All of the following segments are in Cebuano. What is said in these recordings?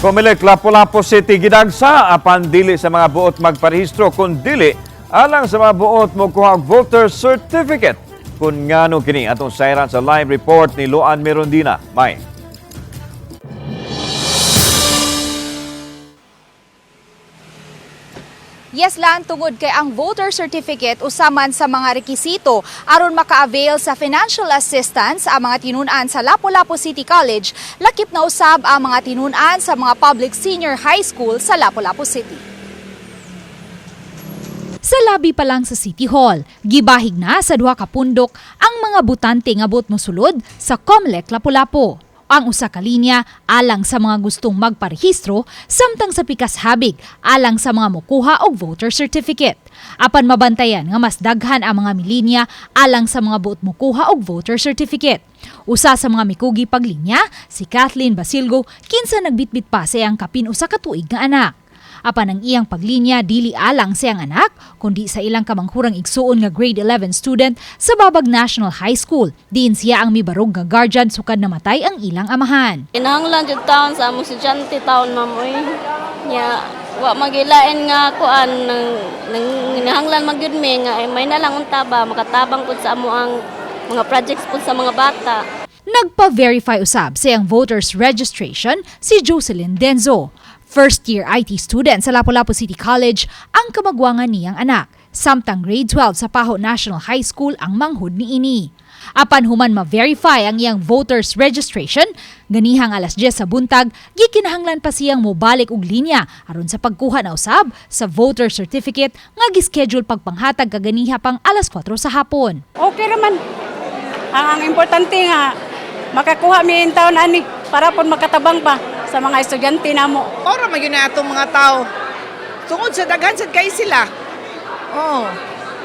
Comelec Lapu-Lapu City gidagsa apan dili sa mga buot magparehistro kun dili alang sa mga buot mokuha og voter certificate. Kun ngano kini atong sayran sa live report ni Luan Mirondina. May. Yes lang, tungod kay ang voter certificate usaman sa mga rekisito aron maka-avail sa financial assistance ang mga tinun-an sa Lapu-Lapu City College, lakip na usab ang mga tinun-an sa mga public senior high school sa Lapu-Lapu City. Sa labi pa lang sa City Hall, gibahig na sa duha ka pundok ang mga butante nga buot mosulod sa Comelec Lapu-Lapu. Ang usa ka linya alang sa mga gustong magparehistro, samtang sa pikas habig alang sa mga mokuha og voter certificate. Apan mabantayan nga mas daghan ang mga milinya alang sa mga buot mokuha og voter certificate. Usa sa mga mikugi paglinya, si Kathleen Basilgo, kinsa nagbitbit pa sa iyang kapin usa ka tuig nga anak. Apan ang iyang paglinya dili alang sa iyang anak, kundi sa ilang kamanghurang igsuon nga grade 11 student sa Babag National High School. Diin siya ang mibarog nga guardian sukad namatay ang ilang amahan. Kinahanglan jud taon sa among estudyante taon, ma'am, oy. Nya wa magilain nga kuan nang nang kinahanglan man gyud mi nga eh, may na lang unta ba makatabang pud sa amo ang mga projects pud sa mga bata. Nagpa-verify usab sa iyang voters registration si Jocelyn Denzo. First year IT student sa Lapu-Lapu City College ang kamagwangan niyang anak. Samtang grade 12 sa Paho National High School ang manghud niini. Apan human ma-verify ang iyang voters registration, ganihang alas 10 sa buntag, gikinahanglan pa siyang mobalik og linya aron sa pagkuha na usab sa voter certificate nga gischedule pagpanghatag kaganiha pang alas 4 sa hapon. Okay raman. Ang importante nga makakuha mi in taon ani para pud makatabang pa sa mga estudyante namo. Ora man yun na atong mga tao. Tungod sa daghan sad kay sila. Oh.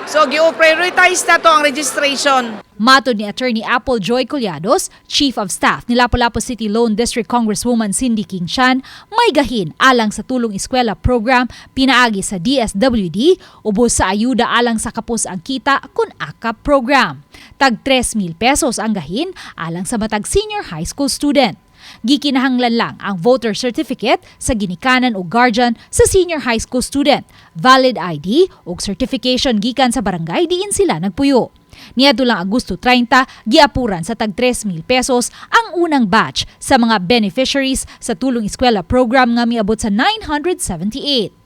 So gi-prioritize na to ang registration. Matod ni Attorney Apple Joy Collados, Chief of Staff ni Lapu-Lapu City Lone District Congresswoman Cindy King Chan, may gahin alang sa Tulong Eskwela Program pinaagi sa DSWD, ubos sa ayuda alang sa Kapos ang Kita kun AKAP program. Tag 3,000 pesos ang gahin alang sa matag senior high school student. Gikinahanglan lang ang voter certificate sa ginikanan o guardian sa senior high school student, valid ID o certification gikan sa barangay diin sila nagpuyo. Niadto lang Agosto 30, giapuran sa tag 3,000 pesos ang unang batch sa mga beneficiaries sa Tulong Eskwela program nga miabot sa 978.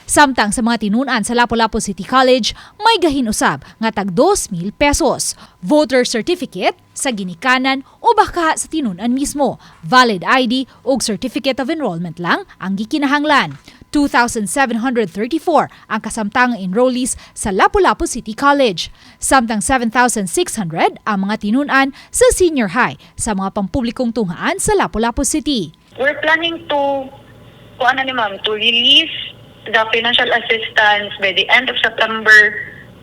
Samtang sa mga tinun-an sa Lapu-Lapu City College, may gahin usab nga tag 2,000 pesos. Voter certificate sa ginikanan o baka sa tinun-an mismo. Valid ID o certificate of enrollment lang ang gikinahanglan. 2,734 ang kasamtangang enrollees sa Lapu-Lapu City College. Samtang 7,600 ang mga tinun-an sa senior high sa mga pampublikong tunghaan sa Lapu-Lapu City. We're planning to, kung ano ni ma'am, to release the financial assistance by the end of September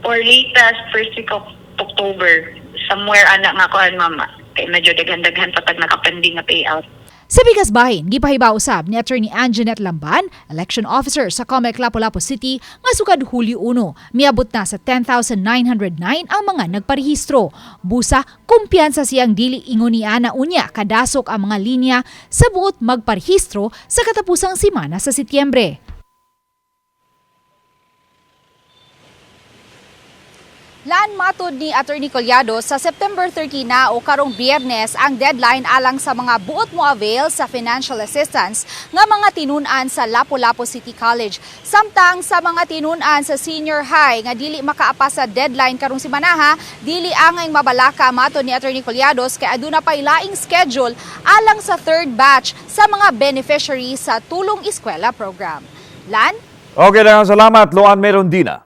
or latest first week of October. Somewhere ana nga kuan, ma'am. Kay medyo daghan-daghan pa tag nakapending nga payout. Sa Bigas Bahin, gipahibaw usab ni Attorney Anjanette Lamban, election officer sa Comelec Lapu-Lapu City, nga sukad Hulyo 1, miabot na sa 10,909 ang mga nagparehistro. Busa, kumpiyansa siyang dili ingon ni ana unya kadasok ang mga linya sa buot magparehistro sa katapusang simana sa Setyembre. Laan, matod ni Attorney Collado, sa September 30 na o karong Biyernes ang deadline alang sa mga buot mo avail sa financial assistance nga mga tinun-an sa Lapu-Lapu City College. Samtang sa mga tinun-an sa senior high nga dili makaapa sa deadline karong simanaha, dili angay mabalaka matod ni Attorney Collados kay aduna pay laing schedule alang sa third batch sa mga beneficiaries sa Tulong Eskwela program. Lan? Okay, daghang salamat Luan Merondina.